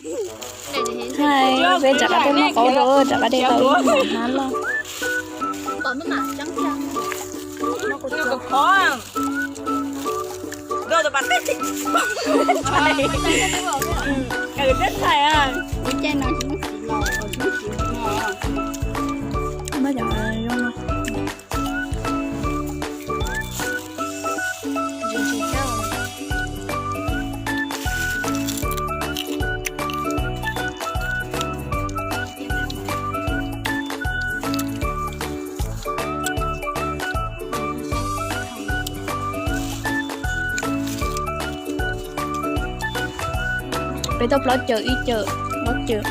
Hai, peb rov qab de maj qauv rau, rov qab de tau ib hmos hnab loj. Peb tau plaub caws, ib caws, ob caws,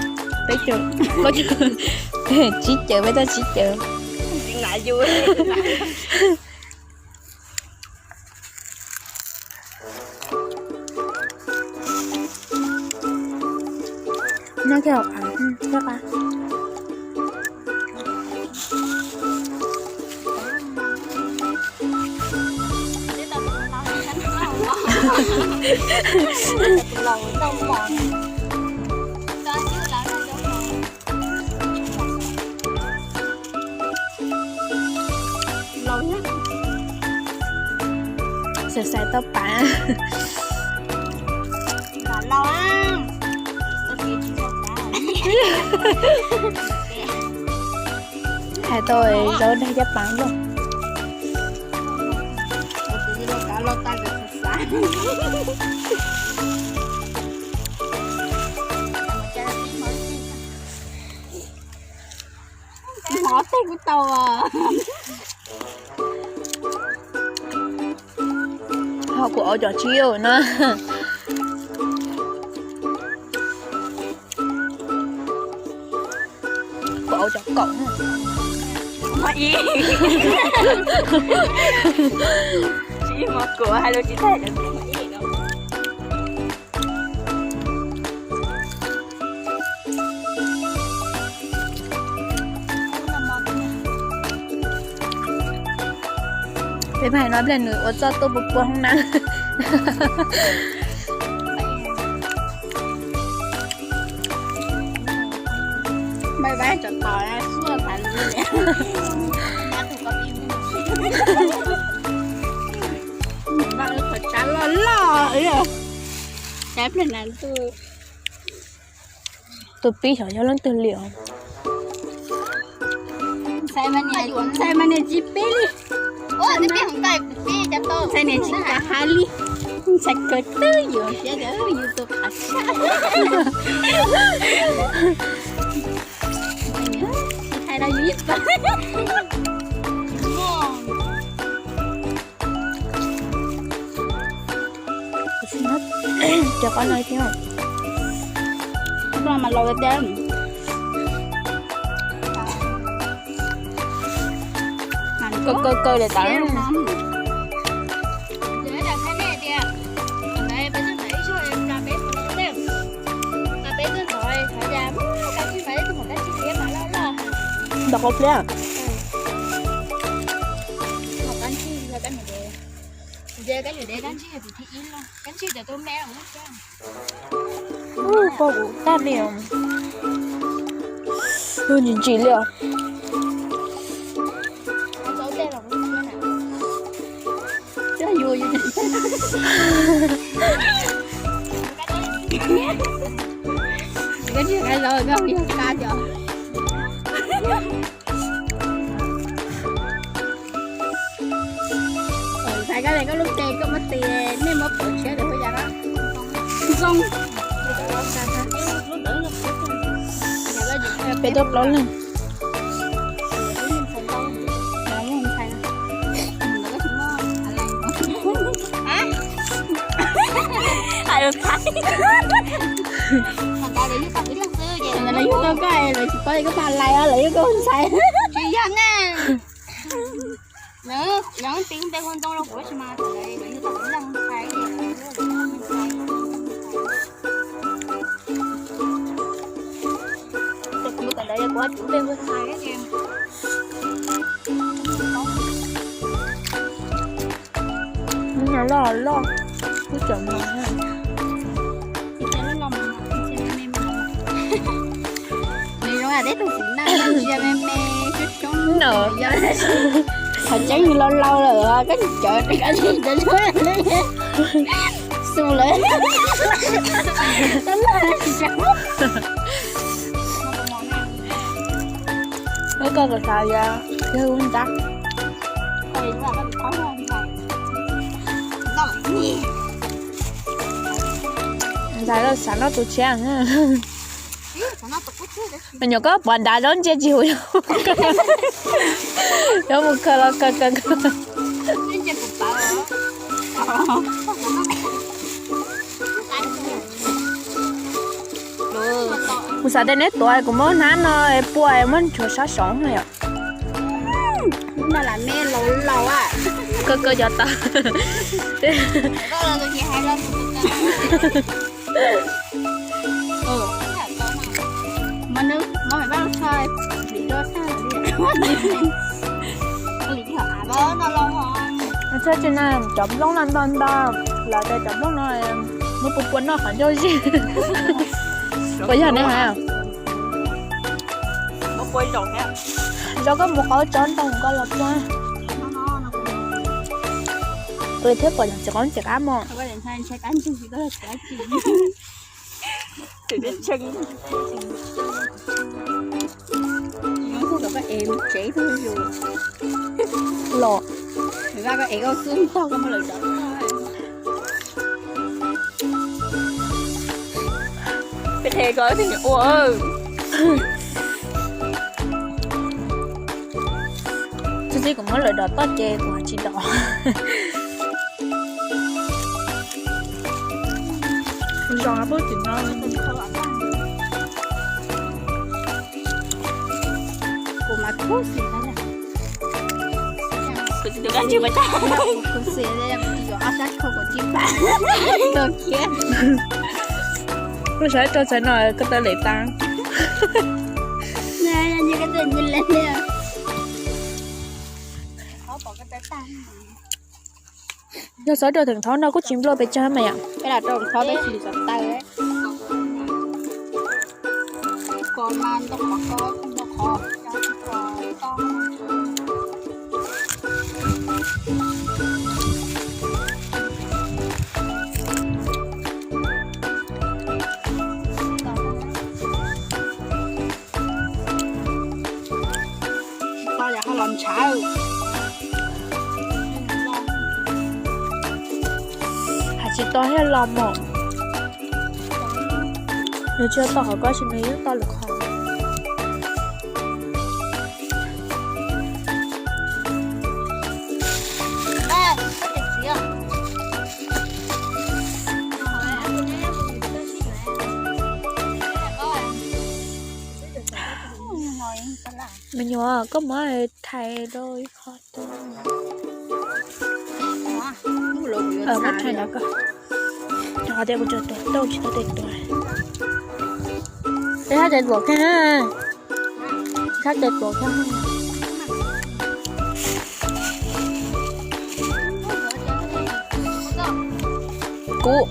peb caws, plaub caws, tsib caws, peb tau tsib caws. Nyob kiag hauv qab, nyob qab. Xav xav tau pam. Hais tau zaub dag caj pam loj. Mov tej kuv tau. Ho kuv auv cov tsib na. Kuv auv cov kaum na. Mov ib. Tsib mov kuv hais lus tsis tag. Peb pab hais no pliag nws ua txoj tuaj pua pua hoob na. Npaj vaj tso tod xub phav lub. Npaj qhov tsav loj loj, tsav pliag na. Tus pib xyov yog leej twg li os. Ntxhais mas niam tsis pib li. Ntxhais niam tsis kam hais li. Ntxhais kawg twb yuav thiab, yus tus qhav tshaj. Tsis hais rau yus ib pawg. Cov qab no thiab. Qab no mas laus tiag. Kaw kaw kaw li tas. Ntau qau pliab. Koj kuv tag li os. Ntsim ntsim li os. Ntxhais, koj li koj lub tsev koj muab tis, nej muab pov tshiab ntawm hauv yas na. Zoo. Peb tuaj plaub leeg. Hais lus Thaib. Lawv yug tau koj, lawv tsis paub koj mas lais os, lawv yug koj ntxhais. Tsis yog na. Lawv yog tib npe hu ntoo rau kuv tab sis mas thaum ntawd lawv yug tau kuv yog ntxhais. Ces kuv mus tawm ntawd yog kuv tib npe hu ntxhais ces. Loj loj, lub cov no. Teb tug txiv neej ntsia me me coob coob no, yog qhov tseeb yus laus laus lawm koj tsis cawv, cov xu lawm. Muab koj kom xav yog yog ub ntag. Ntxhais lawv xav noj tus tshiab. Me nyuam koj pov nrad zaub ntsia tsis huv, yuav mus khaws los khaws khaws khaws. Kuv xav tias neb tuav kuv muab hnab no pua muab nchuav sab saud no yom. Lub no lam me laus laus a. Kaw kaw cov taw. Txhob tsis na, cov nplooj no nto nto, lawv tias cov nplooj no muab pua pua noj qhov ncauj zij. Puas yog ne ha? Zoo koj mus qhov tsob ntoo koj los pua. Ua li thiab pom txiv qaub txiv qab mog. Los, peb qhe ko ua. Txij txij kuv muab lawv dov toj ces kuv tsis dov. Kuv zoo pub tim no. Kuv mas kub xim na. Kuv tsis tus kab ntsig ua cas. Kuv xim li kuv tsis yuav ob sab khau kuv tsis pam. Tuag kiag. Kuv sawv rau txhais no koj taw lem tas. Nyi koj taw nyi le li. Yog xov rau theem thov no kuj tsis nplua pes tsawg mas yom. Peb lam rau thov peb tsis txog taw. To yog ho los ntshav. Hais tsis to thiab los mog. Nws tsis to qhov ko tsis nws yeej to lwm qhov. Me nyuam, koj muab thais rau ib qho. Muab thais no ko. Rau qhov tias kuv tseem tuav tau tsis tau tes tuav. Peb hab tes tuav kiag, hab tes tuav kiag. Kuv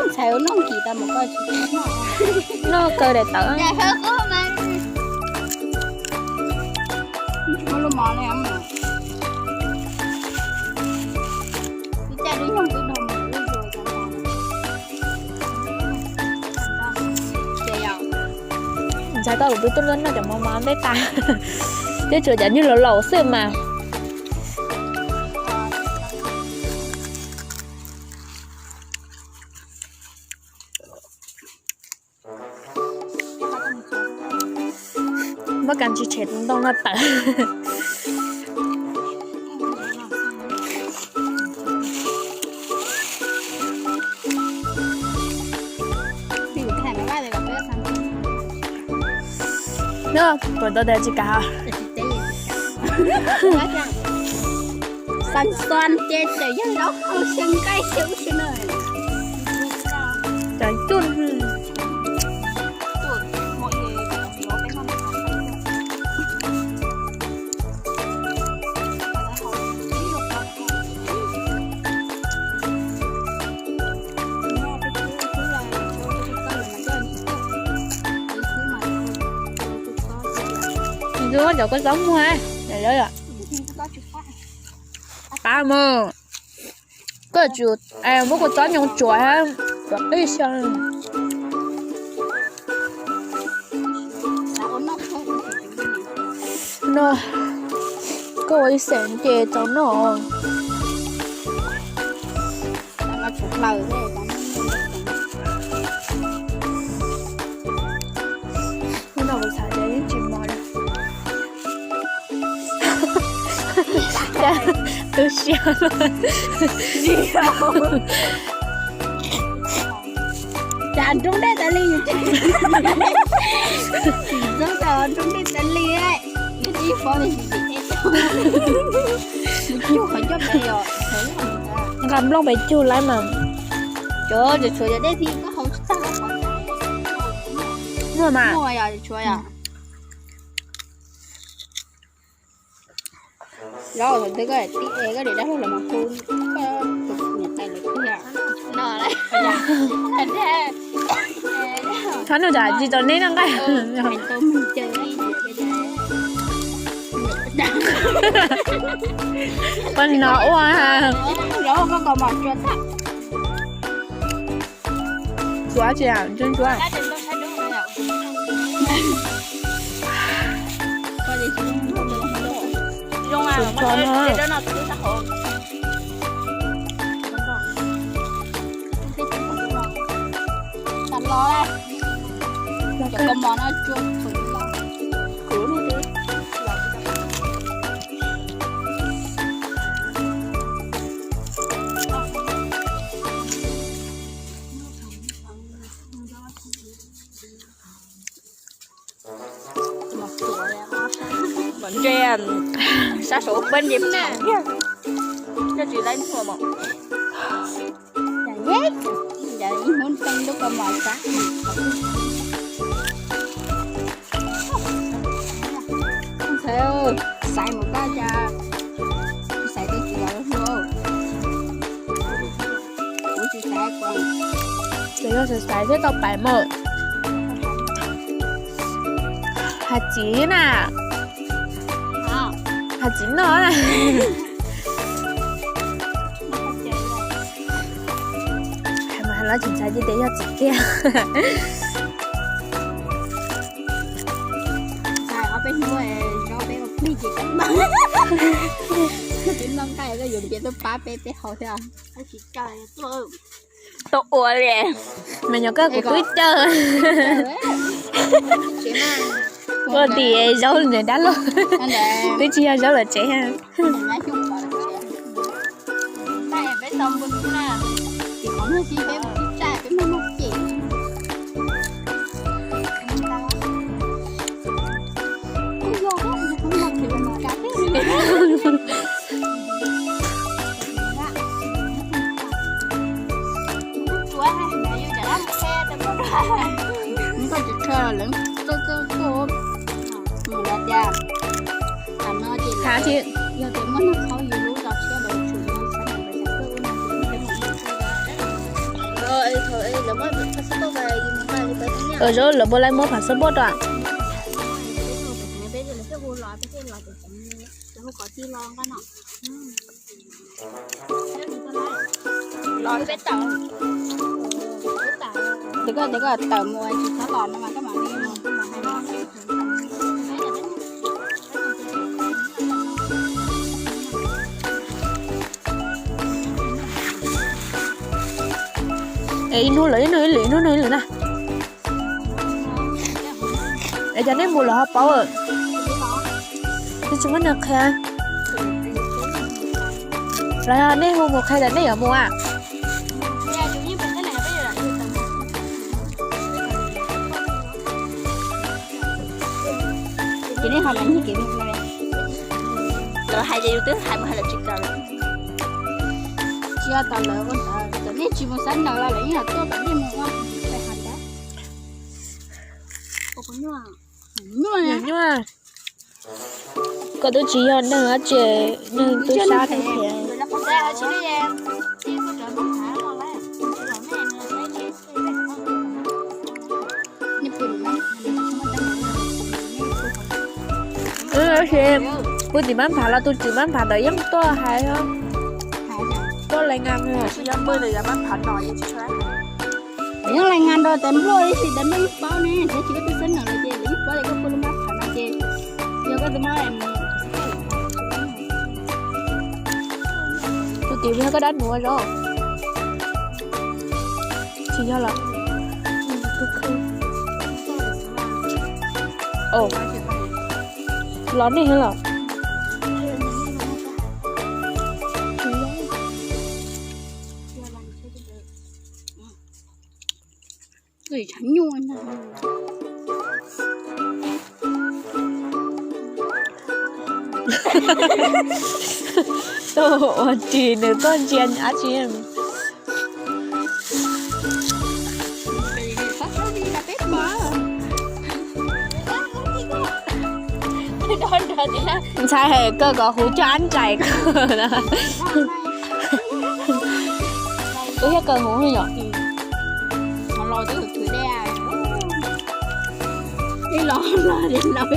ntxhais ua noj nkim tau mus koj tsis noj kaw daim tawv. Ntxhais koj kuv twb tuaj luaj noj cov mov mov ntej tas, twb tsuas cov nyuj laus laus xwb mas. Muab kas ntsis tshem tus ntoo no tawm. Nyob puas tau tias tsis kam. Xan xan ces tseem yog zaub qau xyaw nqaij xyaw ub xyaw no. Cov cuj. Koj cov kua txob muag, qab mus. Koj tsum muab kua txob nyob tsuav, tsuav qij xyaw. No, koj ua ib xeem ces tau noj. Hnub no kuv xav tias yeej tsis mos li. Tu siab. Cas nroo dej tas li, tsis txog tas nroo dej tas li, ib pob li. Nqa nplooj pes cug laib mas. Cov tshuav cov dej thiab koj haus tsis tag. Muaj mas. Muaj yom, tshuav yom. Zaub thaum twg koj tib es koj niam dab laug los mas hu koj tus niam tais lawv tiag. Thov nug tsam tsis tau neb noj nqaij. Poj no ua zaub koj kom mos tsuag tag. Tsuav tsis, tsuav tsuav. Zoo, los cov kua mos no tsuav. Ntshe sab saum peb nce thiab, koj tsis laib muag mas. Ib hnub teeb lub kua mos sab. Xaiv mus koj cas, xaiv twb tsis los hlub. Kuv tsis xaiv, kuv tsis xaiv thiab tau pais mus. Hais txiv na. Hais txiv noj na. Hais mas hais los tsis ntshai ces tias yog txiv kiag. Ob peb hnub zaub peb ua plig ces peb noj nqaij koj yuav piav tuaj pab peb peb haus thiab. Tau ua li. Me nyuam koj kuv twb caw. Ua tim zaub ntawm dab laug. Twb tsis yog zaub lawm tsev. Koj tsis tshua lawv tuaj tuaj tuaj mus lawv tias, no ces yog tias muaj neeg qhaub yus lub zos tshiab lawv tsum no txhob mus lawv xeem tuaj ub no ces lawv muab passport rau. Los peb tawm. Tes koj, tes koj tawm mus tsis txhob los no mas koj mam li mus. Es ib hnub lawm ib hnub ib lwm, ib hnub ib lwm na. Es cov nej mus lawm ho paub. Twb tsis muaj neeg qhia. Los yog nej hu mus qhia tias nej yuav mus a? Ces nej ho mas nyiag kev mus no. Lawv hais ces yus twb hais mus hais lawm tsis kawm. Tsis yog tas lawv ua ntawd, cov nej tsis mus xav ntawd los lawv yeej los tuaj kom nej mus ua hais ntawd. Nyuaj. Koj twb tsis yog neeg dab tsi, neeg tub sab thiab. Tab sis pw tim mab phav los tus tswv mab phav ntawd yeej tuaj hais, tuaj lais ngas. Yeej lais ngas rau tes nplua li sis tes nplua yeej paub ne, tab sis koj twb xeeb nawm lawm ces lawv yeej paub tias koj pw lub mab phav no ces yog koj tus mab. Tus tim yog koj dab nuav zov. Tsis yog los? Los nej los. Tuaj ua ris nws tuaj ntsia dab tsi. Ntxhais hais kawg kom huv coj ab ntsais kawg na. Ub, thiab kawg huv yom. Ib los los ib los.